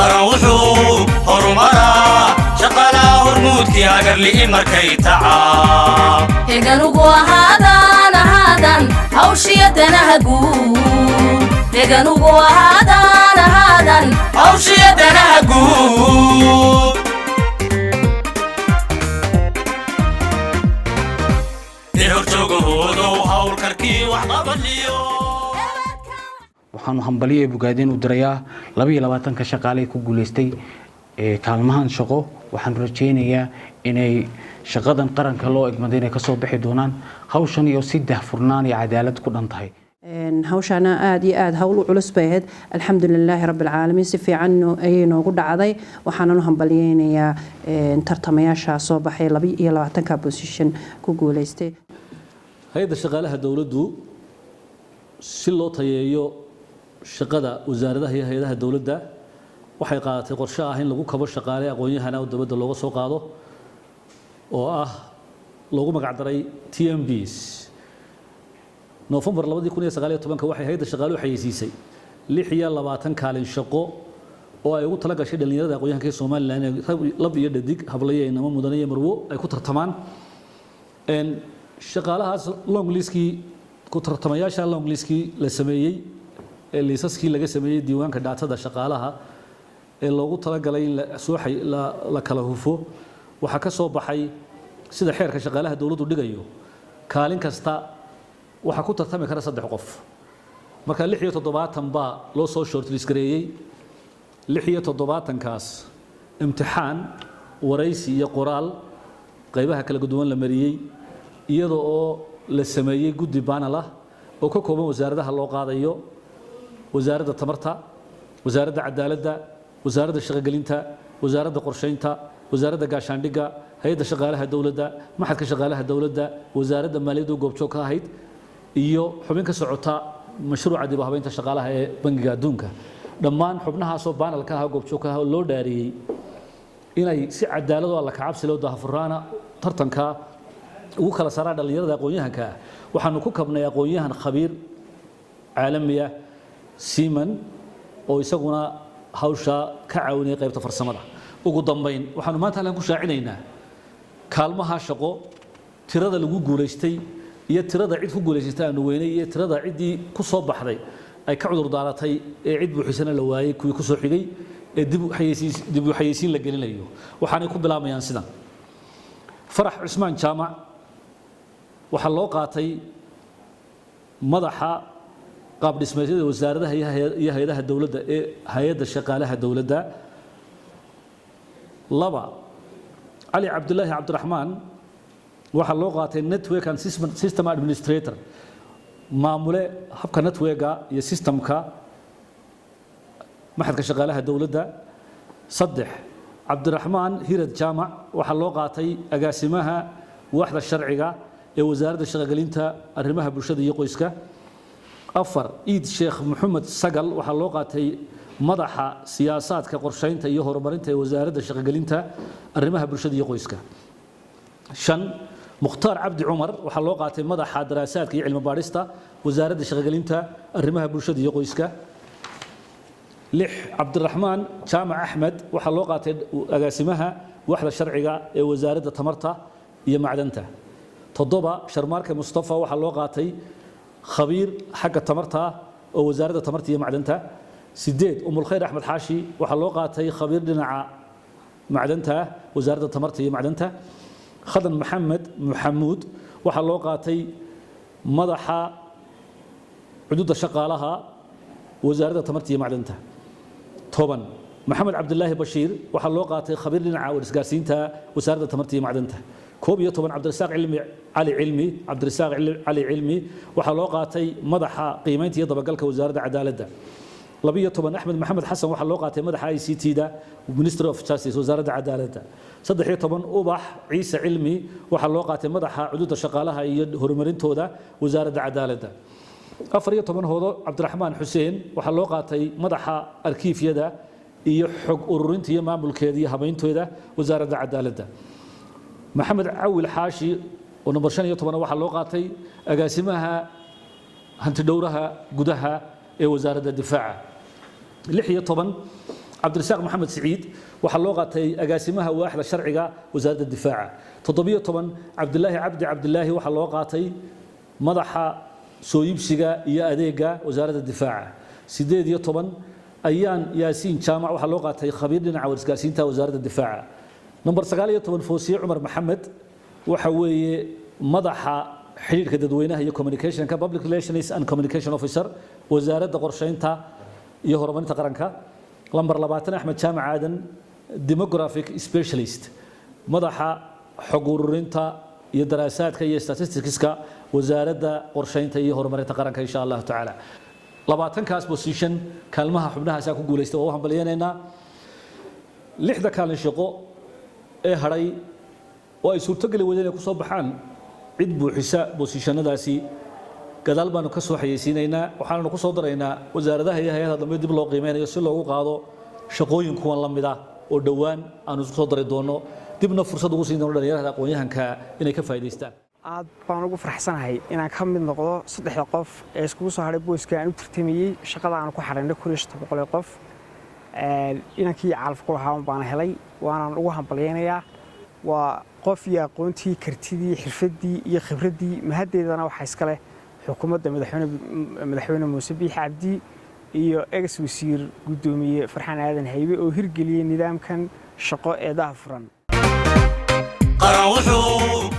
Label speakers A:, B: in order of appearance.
A: Qaran wuxuu horumaraa shaqalaa hormuudkii hagarli'i markay tacaa.
B: Heganugu ahaadaan ahaadan hawshiya danaha guud, heganugu ahaadaan ahaadan
A: hawshiya danaha guud. Ee horjoogahoodow howlkarkii waxqabadliyo.
C: Waxaanu hambaliyo bogaadin u dirayaa 22-ka shaqaale ku guuleystay kaalmahan shaqo. Waxaanu rajaynayaa inay shaqadan qaranka loo egmaday inay kasoo bixi doonaan hawshan iyo si daahfurnaan iyo cadaalad ku dhan tahay.
D: Hawshaana aada iyo aada hawl u culus bay ahayd. Alxamdu lilaahi rabbi alcaalamiin, si fiican ayay noogu dhacday. Waxaanan u hambalyeynayaa tartamayaasha soo baxay, 22-ka position ku guuleystay.
E: Hay-adda shaqaalaha dowladdu, si loo tayeeyo shaqada wasaaradaha iyo hay-adaha dowladda, waxay qaadatay qorshe ah in lagu kabo shaqaale aqoon-yahana oo dowladda looga soo qaado, oo ah loogu magacdaray TMBs. Noofembar 2019-ka waxay hay-adda shaqaaluhu xayeysiisay 26 kaalin shaqo oo ay ugu tala gashay dhallinyarada aqoon-yahanka ee Somaliland inay lab iyo dhadig, hablayo inamo, mudane iyo marwo ay ku tartamaan. Shaqaalahaas long listkii ku tartamayaasha, long listkii la sameeyey ee liisaskii laga sameeyey diiwaanka data-da shaqaalaha ee loogu talagalay in la soo la kala hufo, waxaa ka soo baxay, sida xeerka shaqaalaha dowladdu dhigayo, kaalin kasta waxaa ku tartami kara saddex qof. Marka 76 baa loo soo shortlist gareeyey. 76-kaas imtixaan, waraysi iyo qoraal qaybaha kala duwan la mariyey, iyada oo la sameeyey guddi panel ah oo ka kooban wasaaradaha loo qaadayo: Wasaaradda Tamarta, Wasaaradda Cadaaladda, Wasaaradda Shaqogelinta, Wasaaradda Qorsheynta, Wasaaradda Gaashaandhigga, Hay-adda Shaqaalaha Dowladda, Maxadka Shaqaalaha Dowladda, Wasaaradda Maaliyadda goobjoog ka ahayd, iyo xubin ka socota mashruuca dib u habeynta shaqaalaha ee Bangiga Adduunka. Dhammaan xubnahaasoo panel-ka ah goobjoog ka ah oo loo dhaariyey inay si cadaalad oo alla kacabsi loo daahfuraana tartanka ugu kala saaraan dhallinyarada aqoon-yahanka ah, waxaanu ku kabnay aqoon-yahan khabiir caalami ah, Siman, oo isaguna hawsha ka caawinaya qaybta farsamada. Ugu dambayn, waxaanu maanta halkan ku shaacinaynaa kaalmaha shaqo, tirada lagu guulaystay iyo tirada cid ku guulaysatay aanu weynay iyo tirada ciddii ku soo baxday ay ka cudur daaratay ee cid buuxisana la waayey, kuwii ku soo xigay ee dib u xayeysiin la gelinayo. Waxaanay ku bilaabayaan sidan: Farax Cusmaan Jaamac waxaa loo qaatay madaxa qaab dhismeedyada wasaaradaha iyo hay-adaha dowladda ee Hay-adda Shaqaalaha Dowladda. Laba, Cali Cabdulaahi Cabdiraxmaan waxaa loo qaatay network and system administrator, maamule habka networka iyo systemka Maxadka Shaqaalaha Dowladda. Saddex, Cabdiraxmaan Hirad Jaamac waxaa loo qaatay agaasimaha waaxda sharciga ee Wasaaradda Shaqogelinta, Arrimaha Bulshada iyo Qoyska. Afar, Iid Sheekh Maxamed Sagal waxaa loo qaatay madaxa siyaasaadka, qorsheynta iyo horumarinta ee Wasaaradda Shaqogelinta, Arrimaha Bulshada iyo Qoyska. Shan, Mukhtaar Cabdi Cumar waxaa loo qaatay madaxa daraasaadka iyo cilmi baadhista, Wasaaradda Shaqogelinta, Arrimaha Bulshada iyo Qoyska. Lix, Cabdiraxmaan Jaamac Axmed waxaa loo qaatay agaasimaha waaxda sharciga ee Wasaaradda Tamarta iyo Macdanta. Toddoba, Sharmaarke Mustafa waxaa loo qaatay khabiir xagga tamarta oo Wasaaradda Tamarta iyo Macdanta. Sideed, Umulkhayr Axmed Xaashi waxaa loo qaatay khabiir dhinaca macdanta, Wasaaradda Tamarta iyo Macdanta. Khadan Maxamed Maxamuud waxaa loo qaatay madaxa cududa shaqaalaha, Wasaaradda Tamarta iyo Macdanta. 10, Maxamed Cabdilaahi Bashiir waxaa loo qaatay khabiir dhinaca isgaarsiinta, Wasaaradda Tamarta iyo Macdanta. 11, Cabdirasaaq Cilmi Cali Cilmi, Cabdirasaaq Cali Cilmi waxaa loo qaatay madaxa qiimeynta iyo dabagalka, Wasaaradda Cadaaladda. 12, Axmed Maxamed Xasan waxaa loo qaatay madaxa ICT-da, Ministry of Justice, Wasaaradda Cadaaladda. 13, Ubax Ciise Cilmi waxaa loo qaatay madaxa cududa shaqaalaha iyo horumarintooda, Wasaaradda Cadaaladda. 14, Hoodo Cabdiraxmaan Xuseen waxaa loo qaatay madaxa arkiifyada iyo xog ururinta iyo maamulkeeda iyo habayntooda, Wasaaradda Cadaaladda. Maxamed Cawil Xaashi oo number 15 waxaa loo qaatay agaasimaha hantidhowraha gudaha ee Wasaaradda Difaaca. 16. Cabdirasaaq Maxamed Siciid waxaa loo qaatay agaasimaha waaxda sharciga, Wasaaradda Difaaca. 17, Cabdilaahi Cabdi Cabdilaahi waxaa loo qaatay madaxa soo iibsiga iyo adeega, Wasaaradda Difaaca. 18, Ayaan Yaasiin Jaamac waxaa loo qaatay khabiir dhinaca warisgaarsiinta, Wasaaradda Difaaca. Number 19, Foosiye Cumar Maxamed waxa weeye madaxa xidhiidhka dadweynaha iyo communicationka, public relations and communication officer, Wasaaradda Qorsheynta iyo Horumarinta Qaranka. Lambar 20, Axmed Jaamac Aadan, demographic specialist, madaxa xog ururinta iyo daraasaadka iyo statisticska, Wasaaradda Qorsheynta iyo Horumarinta Qaranka. Insha Allahu tacaala, 20-kaas position kaalmaha xubnahaasaa ku guulaystay waa u hambalyaynaynaa. Lixda kaalin shaqo ee hadhay oo ay suurtogeli wadeen inay ku soo baxaan cid buuxisa positionadaasi, gadaal baanu ka soo xayeysiinaynaa. Waxaananu ku soo daraynaa wasaaradaha iyo hay-adaha dambe dib loo qiimeynayo si loogu qaado shaqooyin kuwan la mid ah oo dhowaan aanu isku soo dari doono, dibna fursad ugu siin doono dhalinyarada aqoon-yahanka inay ka faa'iidaystaan.
F: Aad baan ugu faraxsanahay inaan ka mid noqdo saddexda qof ee iskugu soo hadhay booska aan u tartamayey. Shaqada aan ku xaraynay 1500 ee qof, inankii calaf ku lahaa baana helay, waanaan ugu hambalyaynayaa. Waa qof iyo aqoontii, kartidii, xirfaddii iyo khibraddii. Mahaddeedana waxaa iska leh xukuumadda Madaxweyne Muuse Biixi Cabdi iyo ex wasiir guddoomiye Farxaan Aadan Haybe oo hirgeliyey nidaamkan shaqo ee daahfuran.
A: Qaran wuxuu